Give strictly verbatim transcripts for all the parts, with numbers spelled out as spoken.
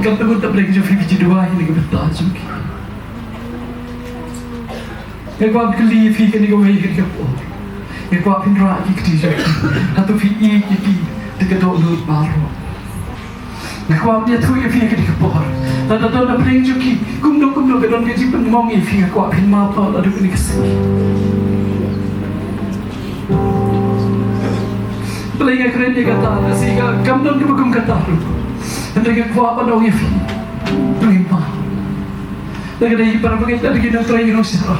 Kam tbut tbren jong phi ki jingduwai na ka bynta jong ki. Nga kwah kylli ïa phi kane kawei ka por. Nga kwah phin rah ki kti jong phi. Hato phi ïeit ïa ki da ka dohnud baroh? Nga kwah ïathuh ïa phi kane ka por. Lada don na pdeng jong ki kumno kumno ka don ka jingpynmong ïa phi, nga kwah phin map noh naduh kane ka sngi. Balei nga kren ïa kata? Lada shi ka kam don kaba kum kata ruh, hynrei nga kwah ban ong ïa phi, to ngin pan. Lada ka dei para bangeit, lada ki nongtrei, ki nongshakri.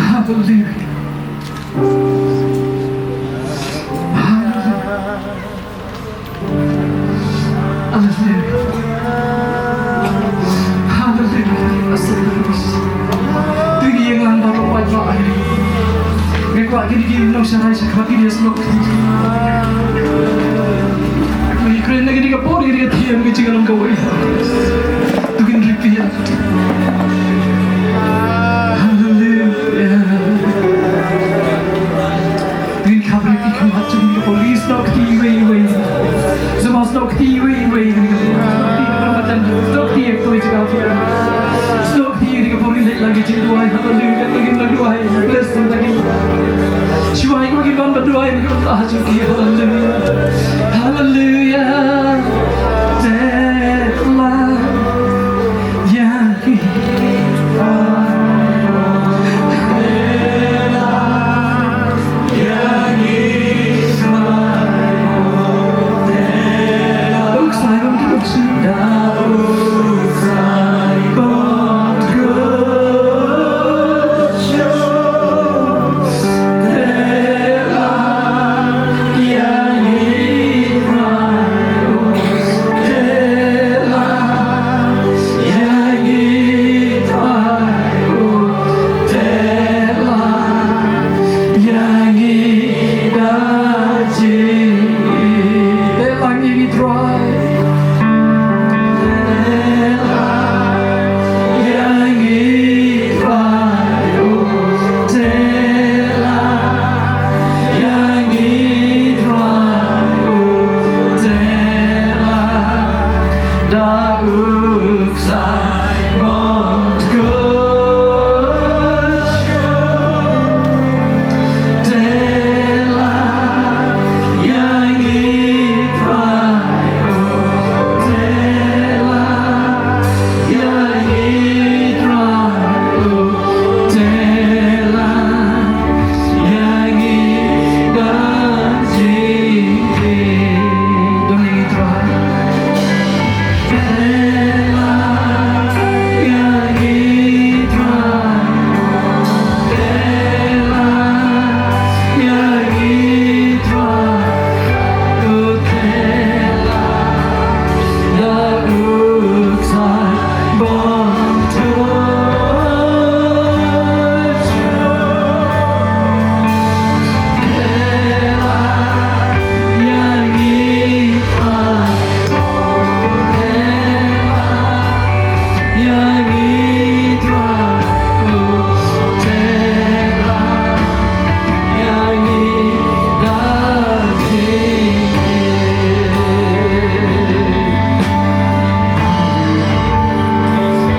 Haleluya. Haleluya. Haleluya. Haleluya. Haleluya. Dei ïa ngan ba pynpaw ïa ngi. Nga kwah kine ki nongshakri shakri kine shnong. Ngi kren na kane ka por, kane ka thiam, ka jingïalam kawei. To ngin repeat. Haleluya. Ngin kham ïa ki khmat jong ngi, ka por ngi snoh kti iwei iwei. Snoh kti iwei iwei. Snoh kti ïa kawei jong ka por. Snoh kti ïa ka por ngi leit lang ki jingduwai. Haleluya. Ngin lang duwai. Bless them lagi. Shuwa ïa kawei ki ban ba duwai. Haleluya. Haleluya. Te la ïa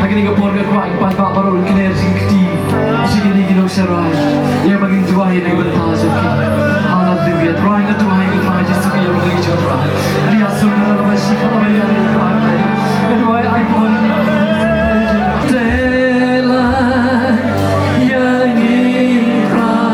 Ha kane ka por nga kwah ïa ki paidbah baroh ban kner jingkti. Jingkti ki nongshakri. Ïa ba ngin duwai na ka bynta jong ki. Haleluya. Trai nga duwai, nga duwai Jisu, ïa ba ngin duwai. Ïa sum na ba shi ka ba ïa duwai. Nga duwai ai pon. Te la ïa ngi trai.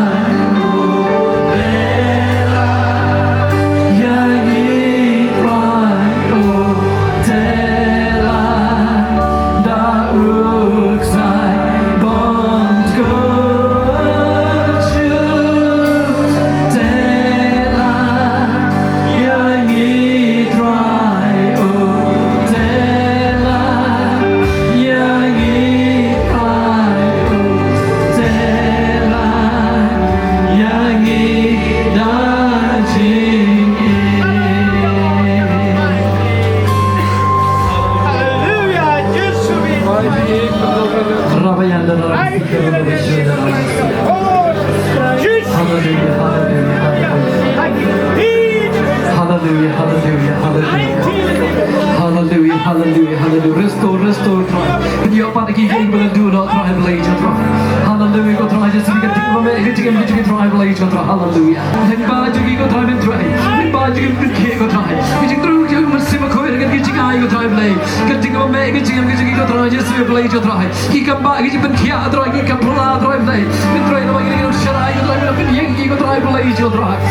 Hallelujah, hallelujah. Restore, restore, Trai. Pynïoh pat ïa ki, ïa kiba la duh noh, Trai Blei jong ngi, Trai. Hallelujah, ko Trai Jisu, ka jingmane, ka jingim, ka jong ngi, Trai Blei jong ngi, Trai. Hallelujah. Lyngba jong ki, ko Trai, men trei. Lyngba jong ki, men khie, ko Trai. Ka jingtrei jong ki, men sim, ko Trai, ka jingai, ko Trai Blei. Ka jingmane, ka jingim, ka jong ngi, ko Trai Jisu Blei jong ngi, Trai. Ki kam bah, ki jingpynkhiah, Trai, ki kam pla, Trai Blei. Men trei, Trai, ki jingim sharai, ko Trai, men pynïeng, ko Trai Blei jong ngi, Trai.